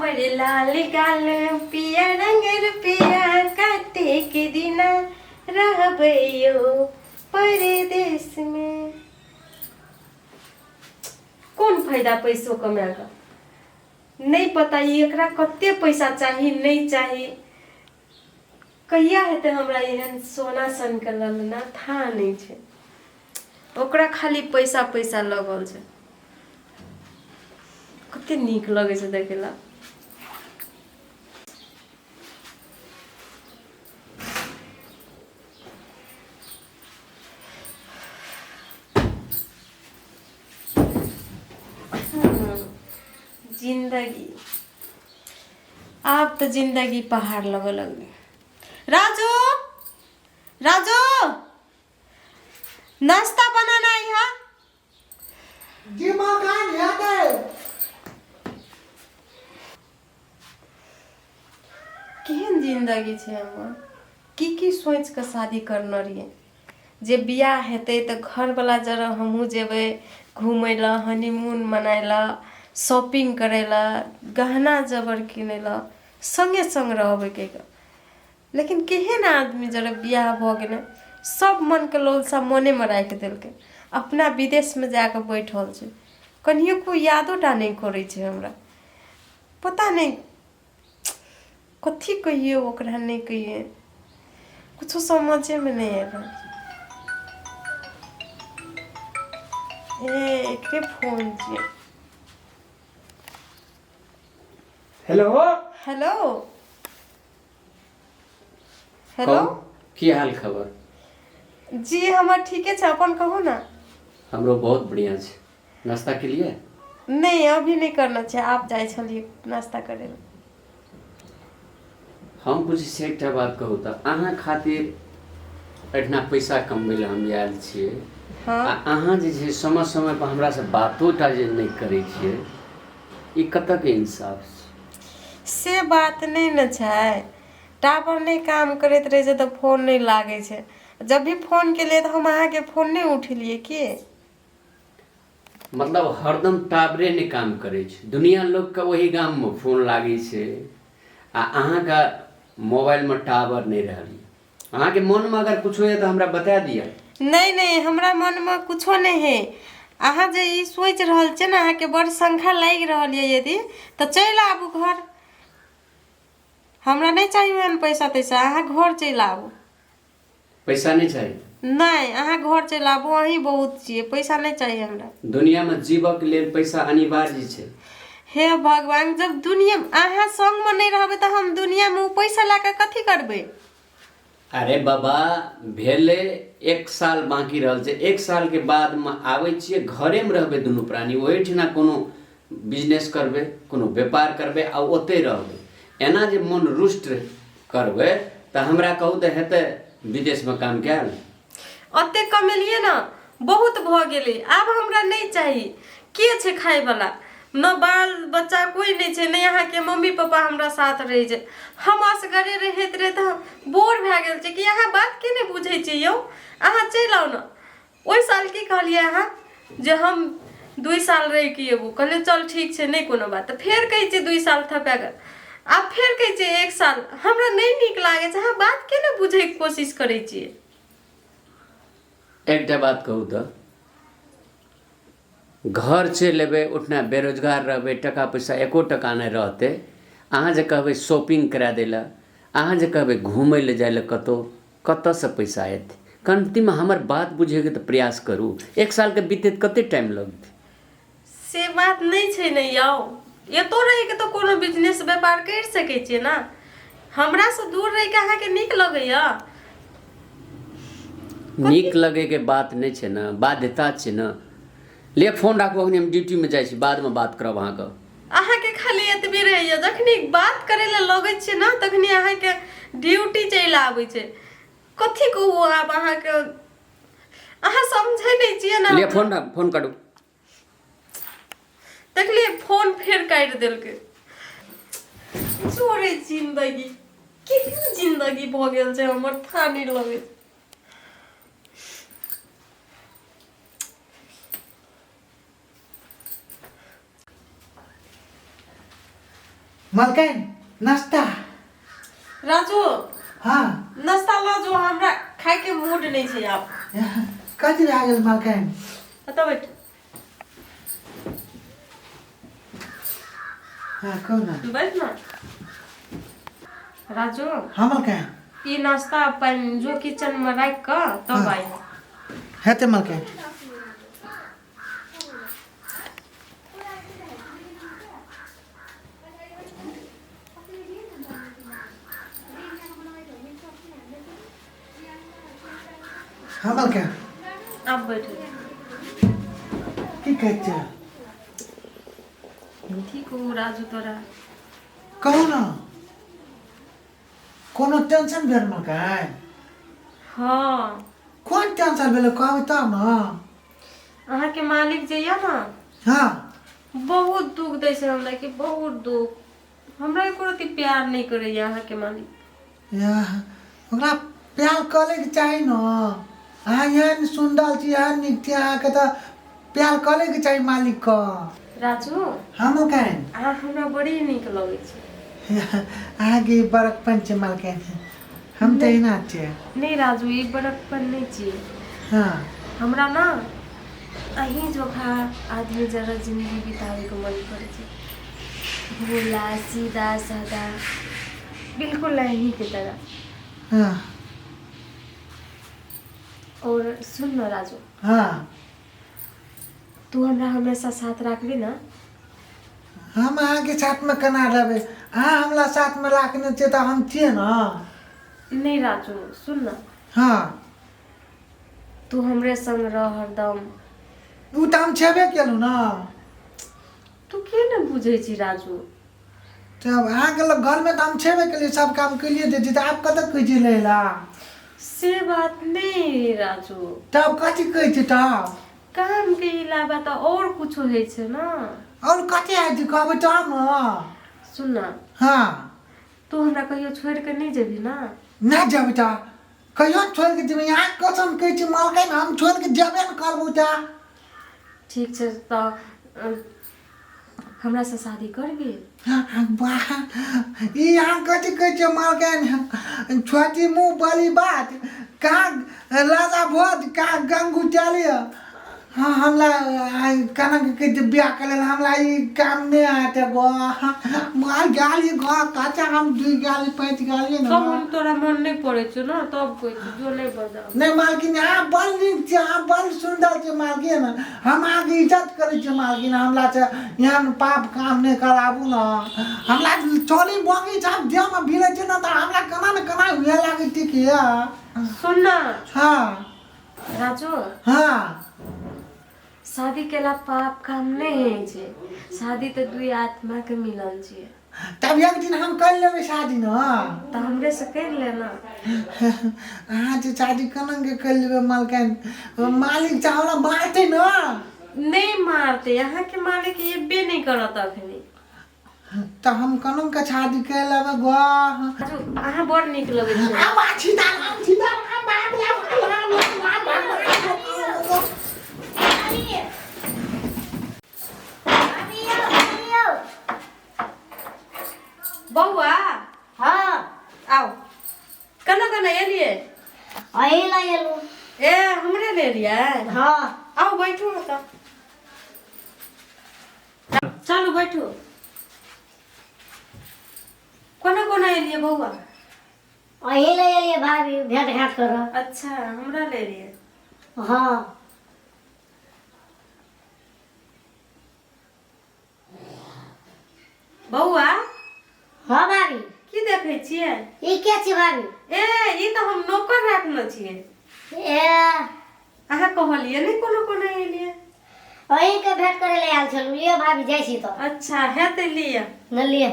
हमर लाल गाल पिया रंग रुपया कतेक दिना रहबै यौ परदेशमे। कोन फायदा पैसो कमा कऽ? नहि पता ई एकरा कते पैसा चाही, नहि चाही। कहिया हेतै हमरा एहन सोना सनके ललना? था नहि छै। ओकरा खाली पैसा पैसा लगल छै। कते नीक लगै छै देखै लए। जिंदगी आब तऽ जिंदगी पहाड़ लगऽ लगलै। राजू, राजू, नाश्ता बनाना है यहाँ। जी माँ, कान याद है। केहन जिंदगी छै हमर? की की सोचि कऽ शादी करने रहियै जे बियाह हेतै तऽ घरवला जरे हमहूँ जेबै घूमय लए, हनीमून मनाय लए, शॉपिंग करय लए, गहना जेवर किनय लए, सङ्गे सङ्ग रहबै कहि कऽ। लेकिन केहन आदमी जरे बियाह भऽ गेलै, सब मनके लोलसा मनेमे राखि देलकै, अपना विदेशमे जा कऽ बैठल छै, कनियो कोइ यादो टा नहि करै छै हमरा। पता नहि कथी कहियै ओकरा, नहि कहियै, कुछो समझेमे नहि आबि रहल छै। ए, एकरे फोन छियै। हेलो। Hello, hello. कहू, की हाल खबर? जी, हमर ठीके छै, अपन कहू ने। हमरो बहुत बढ़िया छै। नाश्ता के लिए? नहि, अभी नहि करना छै, आब जाइ छलियै नाश्ता करै लए। हम पूछै छियै, एकटा बात कहू तऽ, अहाँ खातिर एहिठिना पैसा कमबै लए हम आयल छियै आ अहाँ जे छै समय समय पर हमरा से बातो टा जे नहि करै छियै, ई कतऽके इंसाफ छै? से बात नहि ने छै। टावर नहि काम करैत रहै छै तऽ फोन नहि लागै छै। जब भी फोन केलियै तऽ हम अहाँके फोन नहि उठेलियै की? मतलब हरदम टावरे नहि काम करै छै? दुनिया लोकके ओहि गाममे फोन लागै छै आ अहाँके मोबाइलमे टावर नहि रहल। अहाँके मोनमे अगर कुछो यऽ तऽ हमरा बता दिअ। नहि नहि, हमरा मनमे कुछो नहि है। अहाँ जे ई सोचि रहल छियै ने, अहाँके बड़ शंखा लागि रहल यऽ यदि, तऽ चलि आबू घर। हमरा नहि चाही ओहन पैसा तैसा, अहाँ घर चलि आबू। पैसा नहि चाही? नहि, अहाँ घर चलि आबू, अहीं बहुत छियै, पैसा नहि चाही हमरा। दुनियामे जीवक लेल पैसा अनिवार्य छै। हे भगवान, जब दुनिया अहाँ संगमे नहि रहबै तऽ हम दुनियामे ओ पैसा लए कऽ कथी करबै? अरे बाबा, भेलै एक साल बाँकी रहल छै। एक सालके बादमे आबै छियै, घरेमे रहबै दुनू प्राणी, ओहिठिना कोनो बिजनेस करबै, कोनो व्यापार करबै आ ओतहि रहबै। एना जे मन रुष्ट करबै तऽ हमरा कहू तऽ हेतै विदेशमे काम कयल? ओते कमेलियै ने, बहुत भऽ गेलै, आब हमरा नहि चाही। के छै खायवला? न बाल बच्चा कोइ नहि छै, नहि अहाँके मम्मी पापा हमरा साथ रहै छै। हम असगरे रहैत रहैत बोर भए गेल छै। कि अहाँ बात के नहि बुझै छियै यौ? अहाँ चलि आउ ने। ओहि साल की कहलियै अहाँ जे हम 2 साल रहि के एबो, कहलियै चल ठीक छै, नहि कोनो बात। तऽ फेर कहै छियै 2 साल थपा कऽ, आब फेर कहै छियै एक साल। हमरा नहि नीक लागै छै। अहाँ बात के नहि बुझैके कोशिश करै छियै? एकटा बात कहू तऽ, घर चलि एबै, उठना बेरोजगार रहबै, टका पैसा एको टका नहि रहतै। अहाँ जे कहबै शॉपिंग करा दै लए, अहाँ जे कहबै घूमै लए जाइ लए कतहु, कतऽसँ पैसा एतै? कमतीमे हमर बात बुझैके तऽ प्रयास करू। एक सालके बीतैत कते टाइम लगतै? से बात नहि छै ने यौ, एतौ रहिके तऽ कोनो बिजनेस व्यापार करि सकै छियै ने। हमरासँ दूर रहिके अहाँके नीक लगैया? नीक लगैके बात नहि छै ने, बाध्यता छै ने। ले फोन राखू, अखनी हम ड्यूटीमे जाइ छी, बादमे बात करब अहाँके। अहाँके खाली एतबी रहैया, जखनी बात करै लए लगै छियै ने तखनी अहाँके ड्यूटी चलि आबै छै। कथी कहू आब अहाँके, अहाँ समझै नहि छियै ने। ले फोन राख, फोन काटू। देखलियै, फोन फेर काटि देलकै। जोरे जिंदगी, केहन जिंदगी भऽ गेल छै हमर, था नहि लगै छै। मलकाइन नाश्ता। राजू। हाँ। नाश्ता लऽ जो, हमरा खायके मूड नहि छै आब। कथी भए गेल मलकाइन? एतऽ बैठ। हाँ कहू ना। बैठ ना राजू। हाँ मलकाइन। ई नाश्ता पानि जो किचन में राखि कऽ तब हाँ। आई। हेतै मलकाइन। हाँ मलकाइन। आब बैठ। की कहै छियै? ठीक हो राजू तोरा? कहू ना, कोनो टेंशन भेल मलकाइन? हाँ। कोन टेंशन भेलै कहबै तब ने। अहाँके मालिक जे यऽ ने, हाँ, बहुत दुख दै छै हमरा के, बहुत दुख। हमरा एको रति प्यार नहि करैया अहाँके मालिक। याह, ओकरा प्यार करैके चाही ने। अहाँ एहन सुन्दर छी, एहन नीक छी, अहाँके तऽ प्यार करैके चाही मालिकके। राजू। हाँ मलकाइन। अहाँ हमरा बड़ी नीक लगै छै। अहाँके ई बड़कपन छै मलकाइन, हम तऽ एना छियै। नहि राजू, ई बड़कपन नहि छियै। हाँ। हमरा ना अहीं जोखा आदमी जरा जिंदगी बिताबैके मन करै छै, भोला सीधा सादा, बिल्कुल अहींके तरह। हाँ। और सुन न राजू। हाँ। तू हमरा हमेशा साथ राखबी ना? हम अहाँके साथमे केना रहबै? अहाँ हमरा साथमे राखने छियै तऽ हम छियै ने। नहीं राजू, सुन ना। हाँ। तू हमरे संग रह हरदम। ओ तऽ हम छेबे केलहुँ ने। तू के ने बुझै छी राजू? तब अहाँके लग घरमे तऽ हम छेबे केलियै, सब काम केलियै दै छी, तऽ आब कतऽ कहै छी लै ला? से बात नहीं राजू। तब कथी कहै छी तब? काम के अलावा तऽ और कुछो होइ छै ने। आओर कथी होइ छै कहबै तब ने। सुन ना। हाँ। तू हमरा कहियो छोड़ि कऽ नहि जेबही ना? नहि जेबै तऽ कहियो छोड़ि कऽ जेबै? यहाँ कसम कहै छी मालकाइन, हम छोड़ि कऽ जेबे ने करबू तऽ। ठीक छै तऽ हमरा से शादी करबी? वाह, ई यहाँ कथी कहै छै मालकाइन? छोटी मुँह वाली बात, कहाँ राजा भोज कहाँ गंगू चली। हाँ, हमरा केना के कहै छै बियाह के लेल हमरा ई काम नहि आते गो। मार गाली गो काचा, हम दुई गाली पाँच गाली ने। तब हम तोरा मन नहि पड़ै छौ ने तब कहै छी जो नहि बजाउ। नहि मालकिन, अहाँ बड़ नीक छी, अहाँ बड़ सुन्दर छी मालकिन। हम अहाँके इज्जत करै छी मालकिन। हमरा से एहन पाप काम नहि कराबू ने। हमरा चोली बोगी सब देहमे भिड़ै छै ने तऽ हमरा केना ने केना हुए लागै छै कि। सुन ना। हाँ। राजू। हाँ। शादी केला पाप काम नहि होइ छै। शादी तऽ दुई आत्मा के मिलन छियै। तब एक दिन हम कर लेबै शादी ने। तऽ हमरे से कर लेना। अहाँ जे शादी केना के कर लेबै मालकिन? मालिक चाहे हमरा मारतै ने। नहि मारतै, अहाँके मालिक एबे नहि करत अखनी। तऽ हम केना के शादी कर लेबै गो? राजू, अहाँ बड़ नीक लगै छै। हम छिता हम छिता हम बाप राम राम राम राम। बौआ। हाँ। आउ, केना केना एलियै? अही लए एलहुँ। ए, हमरे ले एलियै? हाँ। आउ, बैठू तऽ, चलू बैठू। कोना कोना एलियै बौआ? अही लए एलियै भाभी, भेंट घाट करऽ। अच्छा, हमरा ले एलियै? हाँ। बौआ। हाँ भाभी। की देखै छियै? ई के छी भाभी? ए, ई तऽ हम नौकर राखने छियै। ए। अहाँ कहलियै नहि कोनो कोनो एलियै। अही के भेंट करे ले आयल छलहुँ। लिअ भाभी, जाइ छी तऽ। अच्छा, हेतै, लिअ। न लिअ।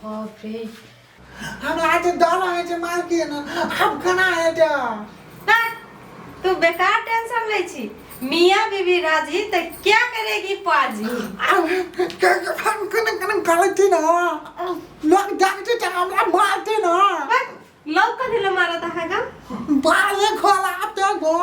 बाप रे। हमरा जे डर होइ छै मालकिन, आब केना हेतै? तू बेकार टेंशन लै छी। मियाँ बीबी राजी तऽ क्या करेगी पाजी। हम केना केना करै छी ने, लोक देखतै तऽ हमरा मारतै ने। लोग कथी लए मारत? है गा? बाले खोला तो गो।